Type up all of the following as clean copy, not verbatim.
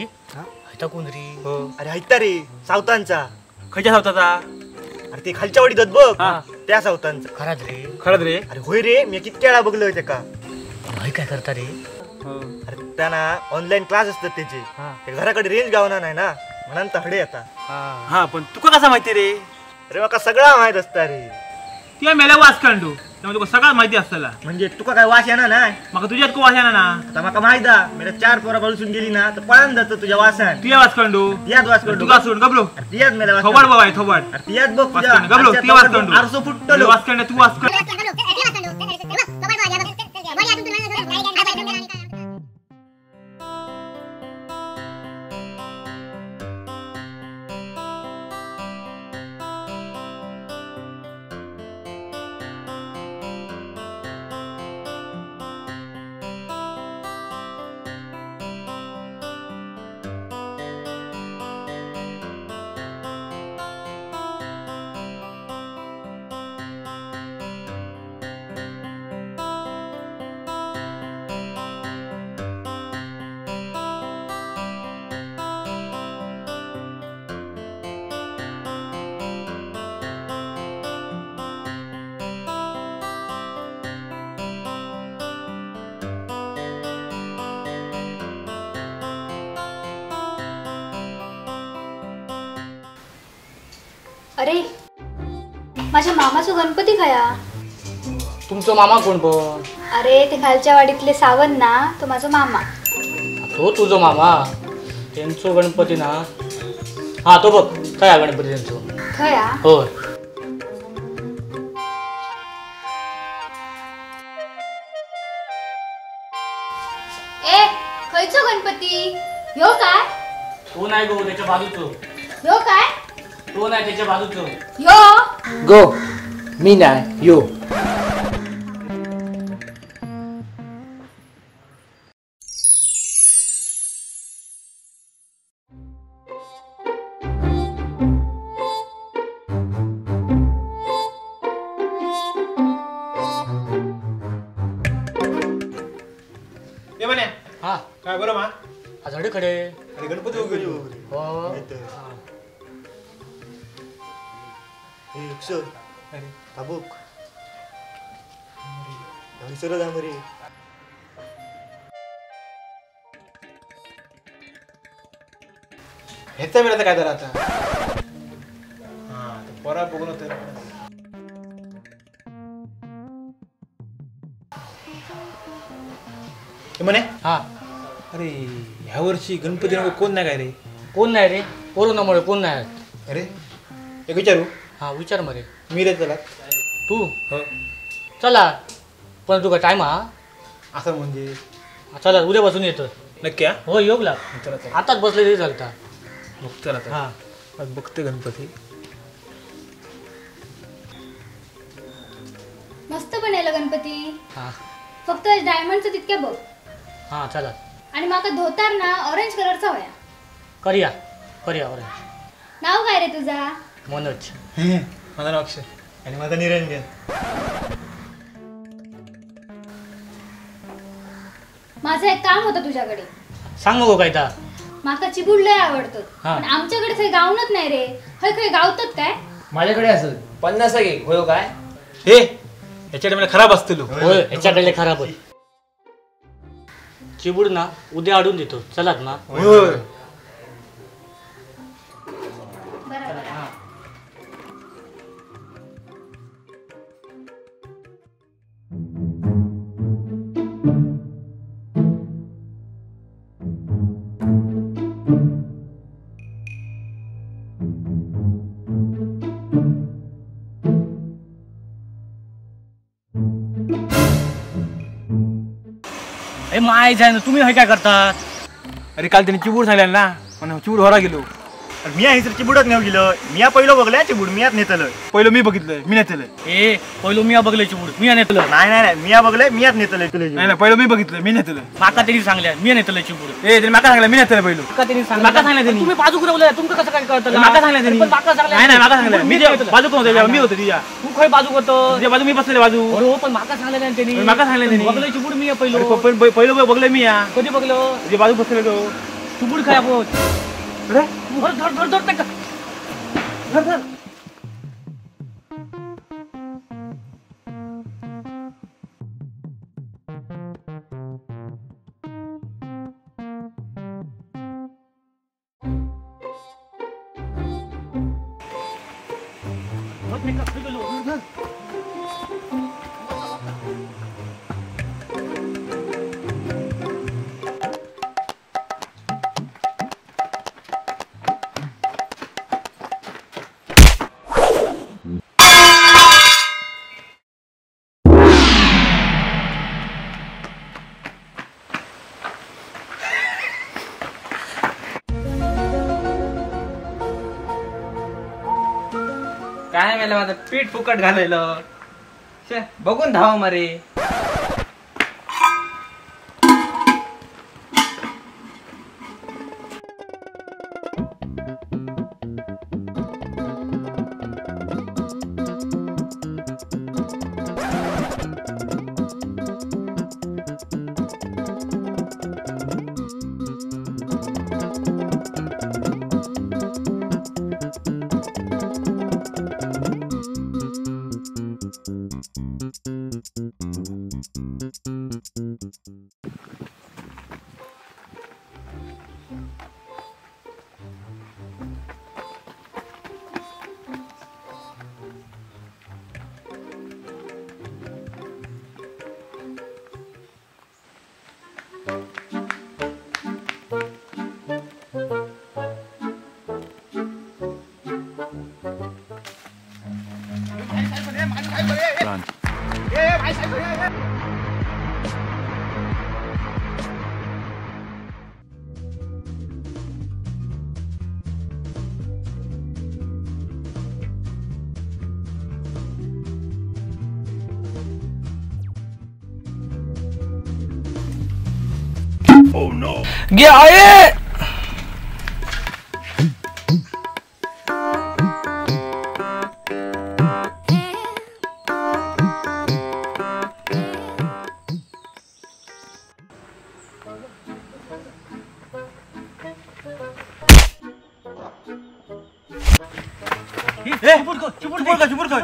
ही हयता कोण रे? अरे हयता रे सावतांचा. खयच्या सावताचा? अरे ते खालच्या वाडीत बघ त्या सावतांचा. खराच रे? खरंच रे. अरे होय रे, मी कितक्या वेळा बघलो त्याका. हय काय करता रे? अरे त्यांना ऑनलाईन क्लास असतात त्याचे, घराकडे रेंज गावना नाही ना म्हणून तहडे आता. हा पण तुका कसा माहिती रे? अरे माका सगळा माहित असता रे. तुया मेल्या वास कांडू त्यामुळे तुका सगळा माहिती असताला. म्हणजे तुका काय वास येणार नाही? माका तुझ्यात को वास येणार ना. आता माका माहित आ, मेरा चार पोरा बळसून गेली ना तर पळान जातो तुझ्या वासान. तुया वास कांडू तियात वास कांडू तुका सोडून गबलो. तियात मेला वास थोबाड बाबा थोबाड. तियात बघ तुझ्या गबलो तिया वास कांडू आरसो फुटतलो. वास कांडू तू वास कांडू. अरे माझ्या मामाचो गणपती खया. तुमचो मामा कोण पण? अरे ते खालच्या वाडीतले सावंत ना, तो माझा मामा. तो तुझो मामा? त्यांचो गणपती ना? हा तो बघ खया गणपती त्यांचो. खया? होय. ए खयचो गणपती? ह्यो काय? तो नाही गो, त्याच्या बाजूचो. ह्यो काय? तो नाही, त्याच्या बाजूचो. यो गो मी नाही यो. हा काय बरं मा झाडे खडे. अरे गणपती वगैरे हो. अरे अबुक रे ह्याचा वेळा काय झाला आता? हा पोरा बघून होतं. म्हणे हा अरे ह्या वर्षी गणपती नको कोण नाही काय रे? कोण नाही रे, कोरोनामुळे कोण नाही. अरे एक विचारू? हा विचार मरे. मी रे चला. तू? हो चला, पण तुका टाइम हा असं म्हणजे चला उद्यापासून येतो. नक्की? हा हो योग लाग. चला चला आताच बसले तरी चालता. मग चला. हा आज बघते गणपती. मस्त बनायला गणपती. हा फक्त डायमंडचं तितक्या बघ. हा चला. आणि माका धोतार ना ऑरेंज कलरचा होया. करूया करूया ऑरेंज. नाव काय रे तुझा? मनोज. माझं नाव अक्षय. आणि माझा निरंजन. माझं एक काम होतं तुझ्याकडे. सांग गो काय ता. माका चिबूड लय आवडतं, पण आमच्याकडे खय गावनत नाही रे. हय खय गावतात काय? माझ्याकडे असत 50 एक होय काय? हे ह्याच्याकडे मला खराब असतील. होय ह्याच्याकडे खराब होय. चिबूड ना उद्या आडून देतो, चलात ना? होय. माय जाय ना तुम्ही हे काय करतात? अरे काल त्याने चिबूड सांगल्या ना, पण चिबूड होरा गेलो. मी हयसर चिबूडच नेऊ गेलो. मी पहिलो बघलं चिबूड, मी नेतलं. पहिलं मी बघितलं, मी नेतलं. ए पहिलो मी बघलं चिबूड, मी नेतलं. नाही नाही नाही, मी बघलं, मी नेतलं. नाही नाही, पहिलं मी बघितलं, मी नेतलं. माका त्यांनी सांगल्या, मी नेतलं चिबूड. ए त्यांनी माका सांगलं, मी नेतलं पहिलं. माका त्यांनी सांगलं, माका सांगलं त्यांनी. तुम्ही बाजू कुरवलं, तुमचं कसं काय कळतं? माका सांगलं त्यांनी. पण माका सांगलं. नाही नाही, माका सांगलं. मी बाजू कोण होतो? मी होतो तिच्या. तू खय बाजू होतो? तुझ्या बाजू मी बसले बाजू. हो पण माका सांगलं नाही त्यांनी. माका सांगलं त्यांनी. बघलं चिबूड मी पहिलं. पहिलं बघलं मी. कधी बघलं? तुझ्या बाजू बसले तो. चुबूड खाया बोल. अरे धर धर धर धर तेका. धर धर. काय मेलं माझं पीठ फुकट घालायलं, बघून धाव मरे. Oh no! गया आए। चुपूर का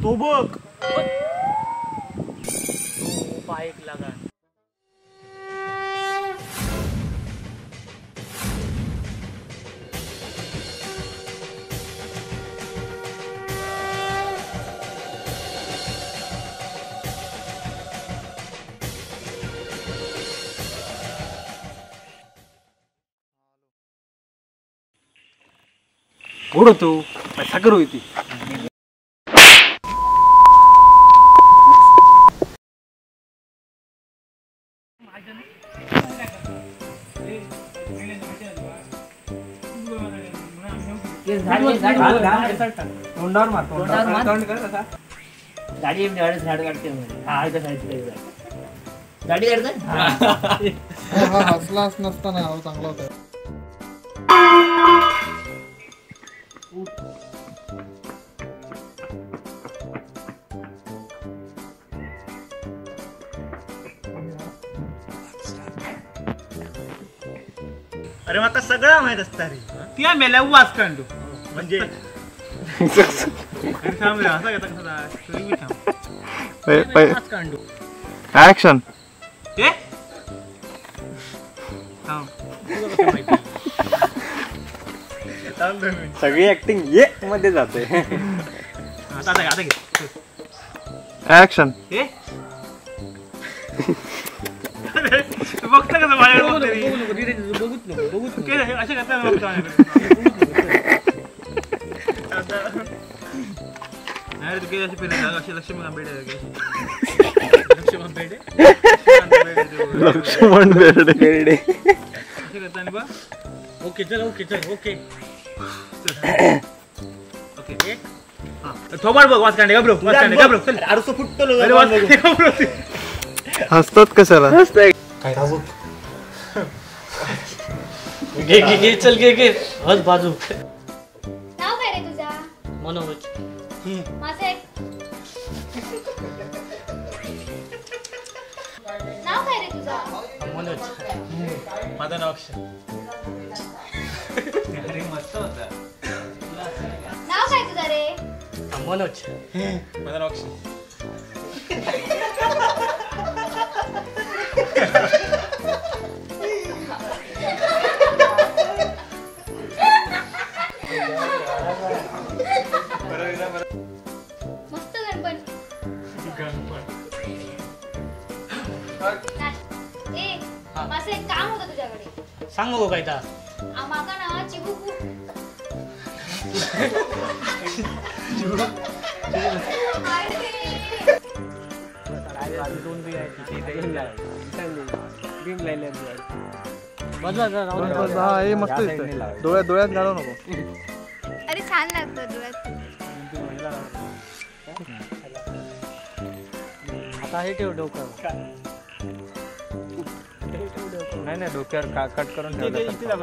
तो बघ तो बाईक लगा। गोड होतो साखर होती. तोंडावर मार, तोंडावर कर असा. गाडी झाड काढते गाडी काढते. हा हसलाच नसताना चांगला होता. अरे माका सगळं माहित असता रे. त्या मेल्या वाच कांडू म्हणजे थांब रे, असा कसा कसा ऍक्शन. ए थांब, सगळी ऍक्टिंग ये मध्ये जाते. आता आता घे ऍक्शन. ए बघता कसं माझ्याकडे बघूच नको, बघूच नको. असे करता बघतो नाही रे. तू अशी फिरले अशी लक्ष्मण बेडे, लक्ष्मण बेडे, लक्ष्मण बेर्डे बेर्डे असे करता बा. ओके चल, ओके चल, ओके ओके. एक हां थोबाड बघ, वाच कांडे घाबरो, वाच कांडे घाबरो. चल आरसो फुटतो. अरे वाच कांडे घाबरो. हसतात कशाला? काय घे घे घे चल घे घे हस बाजू. नाव काय रे तुझा? मनोज. माझं एक नाव काय रे तुझा? मनोज. मनोज. माझं नाव अक्षय. अरे मस्त होता. नाव काय तुझं रे? मनोज. माझं नाव अक्षय. मस्त गणपती. ए, माझं एक काम होतं तुझ्याकडे. सांग गो काय ता. माका ना चिकू खूप हा हे मस्त दिसतंय. डोळ्यात डोळ्यात घालू नको. अरे छान लागतं डोळ्यात. आता हे ठेव डोक्यावर. नाही नाही, डोक्यावर कट करून ठेवलं.